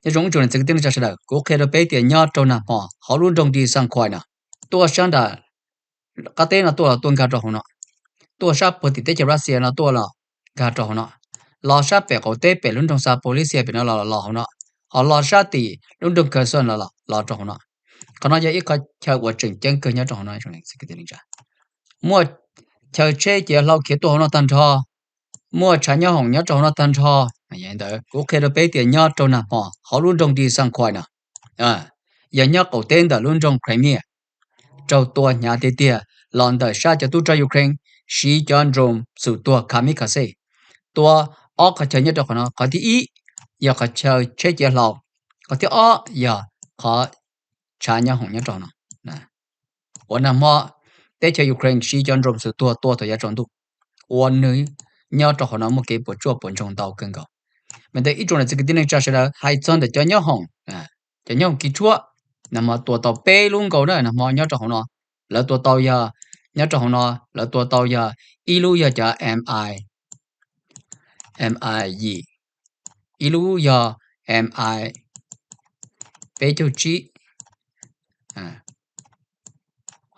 Nyob zoo ib tsoom niam txiv kwv tij neej tsa sawv daws, kuv qhia rau peb tias nyob rau nag hmo hauv lub nroog Dnipropetrovsk no, tuaj sab nram qab teb no tuaj los tuaj nkag rau hauv no, tuaj sab puag tim teb chaws Russia no tuaj los nkag rau hauv no, los sab pem qaum teb pem lub nroog Zaporizhzhia pem no los los hauv no, ho los sab tim lub nroog Kherson los los rau hauv no. Qhov no yog ib qhov chaw uas tseem ceeb kawg nyob rau hauv no. Muaj chaw tsheb ciav hlau khiav tuaj hauv no tag nrho, muaj tshav nyob hoom nyob rau hauv no tag nrho. Ntawd kuv qhia rau peb tias nyob rau nag hmo hauv lub nroog Dnipropetrovsk no, yog nyob qaum teb ntawm lub nroog Crimea, raug tua hnyav tiag tiag los ntawm sab cov tub rog Ukraine siv cov drone xum tuag kamikaze tua ob qhov chaw nyob rau qhov no. Qhov thib ib yog qhov chaw tsheb ciav hlau, qhov thib ob yog qhov tshav nyob hoom nyob rau no. Uas nag hmo teb chaws Ukraine siv cov drone xum tuag tua thaum yav tsaus ntuj, ua nws nyob rau qhov no muaj kev puas tsuaj puas ntsoog ntau kawg nkaus. Mas ntawm ib tsoom niam txiv kwv tij neej tsa sawv daws hais txog ntawm cov nyob hoom, cov nyob hoom kis tshuab, nag hmo tua tau peb lub nkaus na nag hmo nyob rau hauv no. Lawv tua tau yog, nyob rau hauv no lawv tua tau yog ib lub yog cov MI, MI yim, ib lub yog MI peb caug tsib,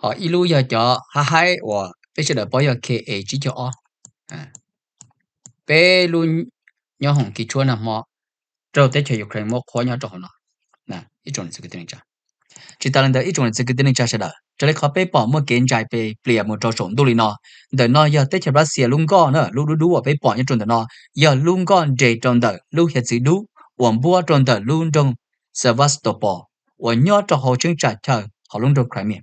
ho ib lub yog cov haib haib uas peb sawv daws paub yog KA tsib caug ob. Peb lub nyob hoom kis tshuab nag hmo raug teb chaws Ukraine muab qhuab nyob rau hauv no. Tsis tas li ntawd ib tsoom niam txiv kwv tij neej tsa sawv daws, raws li qhov peb pom muaj kev ntsais plias mus rau saum ntuj li no, ntawm no yog teb chaws Russia lub nkoj na, lub dub dub uas peb pom nyob rau ntawm no yog lub nkoj nres rau ntawm lub hiav txwv dub uas npuab rau ntawm lub nroog Sevastopol uas nyob rau hauv cheeb tsam chaw hauv lub nroog Crimea.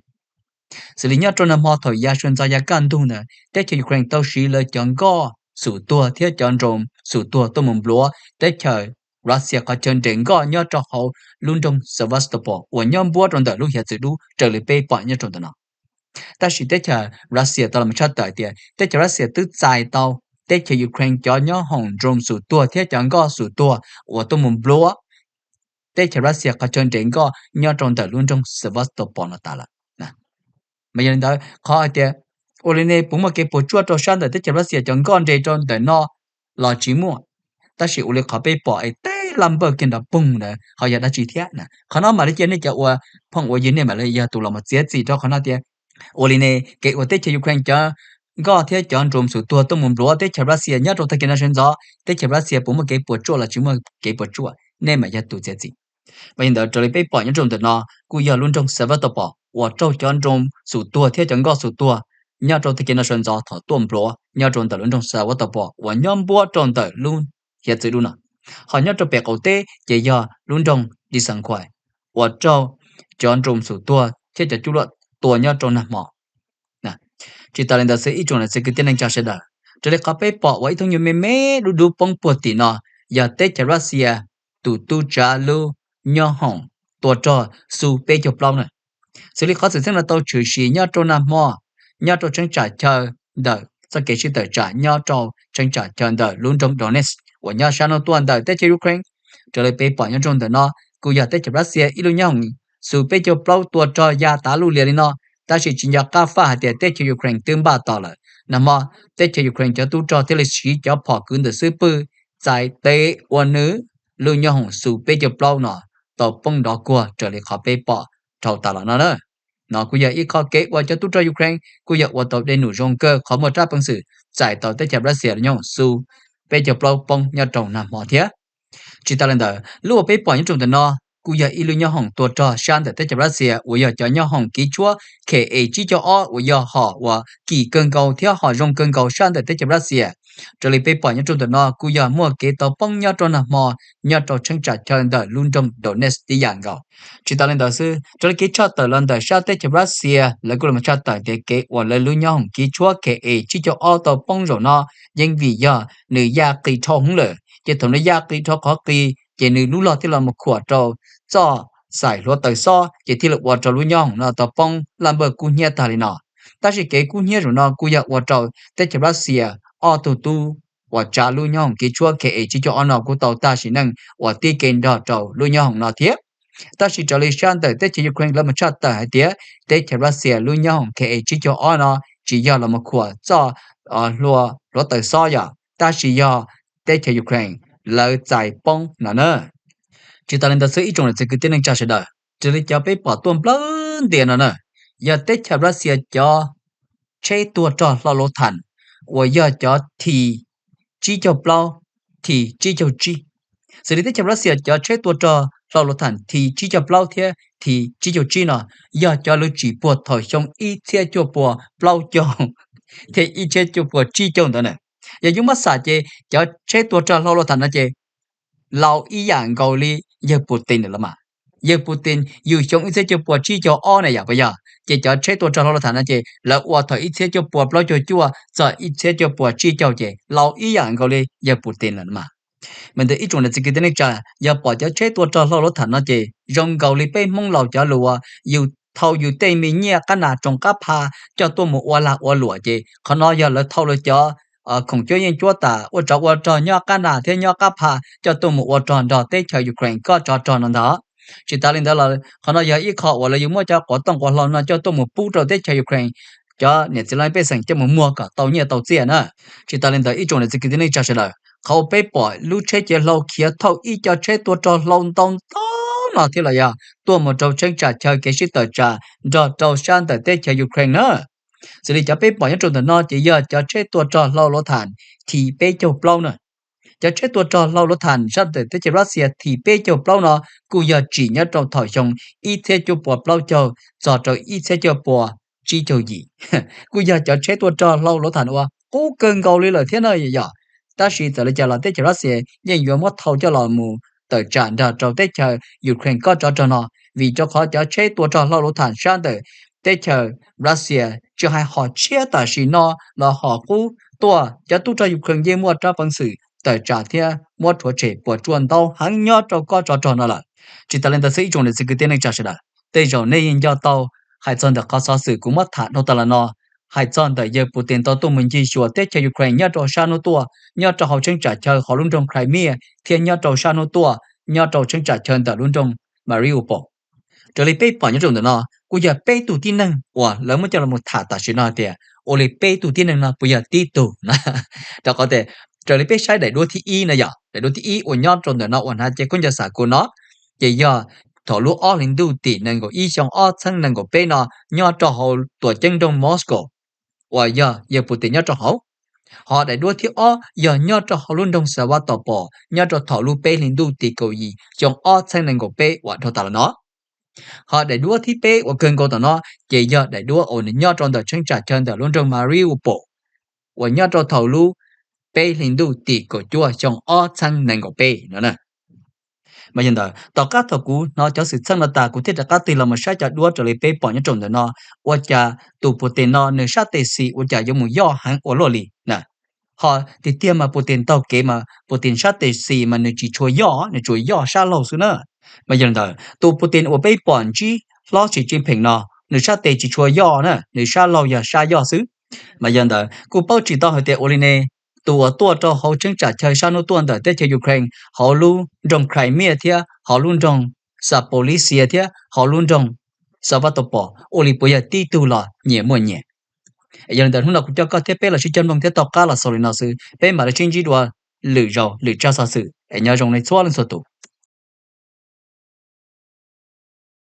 Xws li nyob rau nag hmo thaum yav sawv ntxov yav kaj ntug ntawd teb chaws Ukraine tau siv lawv cov nkoj xum tuag thiab cov drone xum tuag tuaj mus npluav teb chaws Russia qhov chaw nres nkoj nyob rau hauv lub nroog Sevastopol uas nyob npuab rau ntawm lub hiav txwv dub raws li peb pom nyob rau ntawm no. Tab sis teb chaws Russia tau los tshaj tawm tias teb chaws Russia twb txais tau teb chaws Ukraine cov nyob hoom drone xum tuag thiab cov nkoj xum tuag uas tuaj mus npluav teb chaws Russia qhov chaw nres nkoj nyob rau ntawm lub nroog Sevastopol no tas lawm. Mas yog li ntawd qhov hais tias ua li ne puas muaj kev puas tsuaj rau sab ntawm teb chaws Russia cov nkoj nres rau ntawm no los tsis muaj, tab sis ua li qhov peb pom es tej laj npawj kiag nrov poog ntawd ho yog dab tsi thiab? Qhov no mam li cia nej cov uas phooj uas ywg nej mam li yog tus los mus txiav txim rau qhov no tias ua li ne kev uas teb chaws Ukraine cov nkoj thiab cov drone xum tuag tuaj mus npluav teb chaws Russia nyob rau tag kis no sawv ntxov, teb chaws Russia puas muaj kev puas tsuaj los tsis muaj kev puas tsuaj, nej mam yog tus txiav txim. Mas yog li ntawd raws li peb pom nyob rau ntawm no kuj yog lub nroog Sevastopol uas raug cov drone xum tuag thiab cov nkoj xum tuag nyob rau tag kis no sawv ntxov thaum tuaj npluav nyob rau ntawm lub nroog Sevastopol uas nyob npuab rau ntawm lub hiav txwv dub no. Ho nyob rau pem qaum teb ces yog lub nroog Dnipropetrovsk uas raug cov drone xum tuag thiab cov cuaj luaj tua nyob rau nag hmo. Tsis tas li ntawd xwb ib tsoom niam txiv kwv tij neej tsa sawv daws, raws li qhov peb pom uas ib tug nyuag me me dub dub poob puag tim no yog teb chaws Russia tus tub tsav lub nyob hoom tua rog Su peb caug plaub na. Xws li qhov xwm txheej no tau tshwm sim nyob rau nag hmo nyob rau cheeb tsam chaw ntawm txoj kev sib tawm tsam nyob rau cheeb tsam chaw ntawm lub nroog Donetsk uas nyob sab hnub tuaj ntawm teb chaws Ukraine. Raws li peb pom nyob rau ntawm no kuj yog teb chaws Russia ib lub nyob hoom Su peb caug plaub tua rog ya tav luj lias li no, tab sis tsis nco qab faj hais tias teb chaws Ukraine twb npaj tos lawm. Nag hmo teb chaws Ukraine cov tub rog thiaj li siv cov phom kwv ntawm xub pwg txais tes ua nws lub nyob hoom Su peb caug plaub no tau poob nrov kuag raws li qhov peb pom dhau tas los no na. No kuj yog ib qho kev uas cov tub rog Ukraine kuj yog ua tau dej num zoo kawg qhov muaj rab peev xwm txais tau teb chaws Russia lub nyob hoom Su peb caug plaub poob nyob rau nag hmo thiab. Tsis tas li ntawd lub uas peb pom nyob rau ntawm no kuj yog ib lub nyob hoom tua rog sab ntawm teb chaws Russia uas yog cov nyob hoom kiv tshuab K A tsib caug ob uas yog hom uas kim kawg nkaus thiab hom zoo kawg nkaus sab ntawm teb chaws Russia. Raws li peb pom nyob rau ntawm no kuj yog muaj kev tau poob nyob rau nag hmo nyob rau cheeb tsam chaw ntawm lub nroog Donetsk tib yam nkaus. Tsis tas li ntawd xwb raws li kev tshaj tawm los ntawm sab teb chaws Russia lawv kuj los tshaj tawm tias kev uas lawv lub nyob hoom kiv tshuab K A tsib caug ob tau poob zaum no yeej vim yog nws ya qis dhau hwv lawm ces thaum nws ya qis dhau qhov qis ces nws lub log thiaj los mus khuam rau txoj xaim hluav taws xob ces thiaj li ua rau lub nyob hoom no tau poob laj npawj kub hnyiab tag li no. Tab sis kev kub hnyiab zaum no kuj yog ua rau teb chaws Russia ob tug tub uas tsav lub nyob hoom kiv tshuab K A tsib caug ob no kuj tau tag sim neej uas tib kev nrog rau lub nyob hoom no thiab. Tab sis raws li sab ntawm teb chaws Ukraine lawv mus tshaj tawm hais tias teb chaws Russia lub nyob hoom K A tsib caug ob no tsis yog los mus khuam txoj hlua hluav taws xob yom, tab sis yog teb chaws Ukraine lawv txais poob no na. Tsis tas li ntawd xwb ib tsoom niam txiv kwv tij neej tsa sawv daws, raws li cov peb pom tuaj nplawg ntias no na, yog teb chaws Russia cov tsheb tua rog hlau luv thas uas yog cov T tsib caug plaub, T tsib caug tsib. Xws li teb chaws Russia cov tsheb tua rog hlau luv thas T tsib caug plaub thiab T tsib caug tsib no, yog cov lawv tsim puag thaum xyoo ib txhiab cuaj puas plaub caug thiab ib txhiab cuaj puas tsib caug ntawd na. Yog yuav muab xam ces cov tsheb tua rog hlau luv thas no ces laus ib yam nkaus li yawg Putin lawm mas. Yawg Putin yug xyoo ib txhiab cuaj puas tsib caug ob na yom, puas yog? Ces cov tsheb tua rog hlau luv thas no ces lawv ua thaum ib txhiab cuaj puas plaub caug cuaj txog ib txhiab cuaj puas tsib caug ces laus ib yam nkaus li yawg Putin lawm mas. Mas ntawm ib tsoom niam txiv kwv tij neej tsa, yog pom cov tsheb tua rog hlau luv thas no ces zoo nkaus li peb Hmoob laus cov lus uas yus thau yus tej me nyiaj qab nas roos qab pha coj tuaj mus ua lag ua luam ces qhov no yog lawv thau lawv cov khoom cuab yeej cuab tam ua tsov ua rog nyob qab nas thiab nyob qab pha coj tuaj mus ua rog nrog teb chaws Ukraine kob tsov rog no ntag. Tsis tas li ntawd los qhov no yog ib qho uas lawv yuav muab cov quav tooj quav hlau no coj tuaj mus pub rau teb chaws Ukraine cov niam txiv laj mej pej xeem coj mus muag kom tau nyiaj tau txiaj na. Tsis tas li ntawd ib tsoom niam txiv kwv tij neej tsa sawv daws, qhov uas peb pom lub tsheb ciav hlau khiav thauj ib co tsheb tua rog hlau ntau ntau no thiab los yog tuaj mus rau cheeb tsam chaw kev sib tawm tsam nrog rau sab ntawm teb chaws Ukraine na. Xws li cov peb pom nyob rau ntawm no ces yog cov tsheb tua rog hlau luv thas T peb caug plaub na. Cov tsheb tua rog hlau luv thas sab ntawm teb chaws Russia T peb caug plaub no kuj yog tsim nyob rau thaum xyoo ib txhiab cuaj puas plaub caug txog rau ib txhiab cuaj puas tsib caug yim. Kuj yog cov tsheb tua rog hlau luv thas uas qub kawg nkaus li lawm thiab na yom. Tab sis txawm li cas los teb chaws Russia yeej yuav muab thau coj los mus tawm tsam nrog rau teb chaws Ukraine kob tsov rog no, vim rau qhov cov tsheb tua rog hlau luv thas sab ntawm teb chaws Russia tsis hais hom tshiab tam sim no los hom qub tuaj cov tub rog Ukraine yeej muaj rab peev xwm tawm tsam thiab muab rhuav tshem puas tsuaj ntau heev nyob rau kob tsov rog no lawm. Tsis tas li ntawd xwb ib tsoom niam txiv kwv tij neej tsa sawv daws, tej zaum nej yeej nco tau hais txog ntawm qhov xov xwm kuv muab tham dhau tas los no, hais txog ntawm yawg Putin tau tuaj mus ncig xyuas teb chaws Ukraine nyob rau sab hnub tuaj, nyob rau hauv cheeb tsam chaw hauv lub nroog Crimea thiab nyob rau sab hnub tuaj nyob rau cheeb tsam chaw ntawm lub nroog Mariupol. Raws li peb pom nyob rau ntawm no kuj yog peb tug tib neeg uas lawv muab coj los tham tam sim no tias ua li peb tug tib neeg no puas yog tib tug na. Rau qhov tias raws li peb saib daim duab thib ib no yog daim duab thib ib uas nyob rau ntawm no uas hnav cev khaub ncaws xam kuv no, ces yog thaum lub ob hlis ntuj tim nees nkaum ib xyoo ob txheeb nees nkaum peb no nyob rau hauv tuam ceeb nroog Moscow uas yog yawg Putin nyob rau hauv. Ho daim duab thib ob yog nyob rau hauv lub nroog Sevastopol nyob rau thaum lub peb hlis ntuj tim kaum yim xyoo ob txheeb nees nkaum peb uas dhau tas los no. Ho daim duab thib peb uas kawg nkaus tom no ces yog daim duab uas nws nyob rau ntawm cheeb tsam chaw ntawm lub nroog Mariupol uas nyob rau thaum lub peb hlis ntuj tim kaum cuaj xyoo ob txheeb nees nkaum peb no. Mas yog ntawd tom qab thaum kuv hnov cov xwm txheej no tas kuv thiaj rov qab tig los mus saib cov duab raws li peb pom nyob rau ntawm no, ua cas tus Putin no nws sab tes xis ua cas yuav mus yoj heev ua luaj li na. Ho tiag tiag mas Putin taug kev mas Putin sab tes xis mas nws tsis tshua yoj, nws tsuas yoj sab laug xwb na. Mas yog li ntawd tus Putin uas peb pom ntsib hlob Xi Jinping no nws sab tes tsis tshua yoj na, nws sab laug yog sab yoj xwb. Mas yog li ntawd kuj paub tsis tau hais tias ua li ne, tus uas tuaj rau hauv cheeb tsam chaw sab hnub tuaj ntawm teb chaws Ukraine hauv lub nroog Crimea thiab hauv lub nroog Zaporizhzhia thiab hauv lub nroog Sevastopol ua li puas yog tib tug los nyias muaj nyias. Yog li ntawd hnub no kuv coj koj thiab peb los sib cog mloog thiab tau qab los xaus li no xwb, peb mam li sib ntsib dua lwm zaus lwm tsab xov xwm es nyob zoo nej txhua leej txhua tus.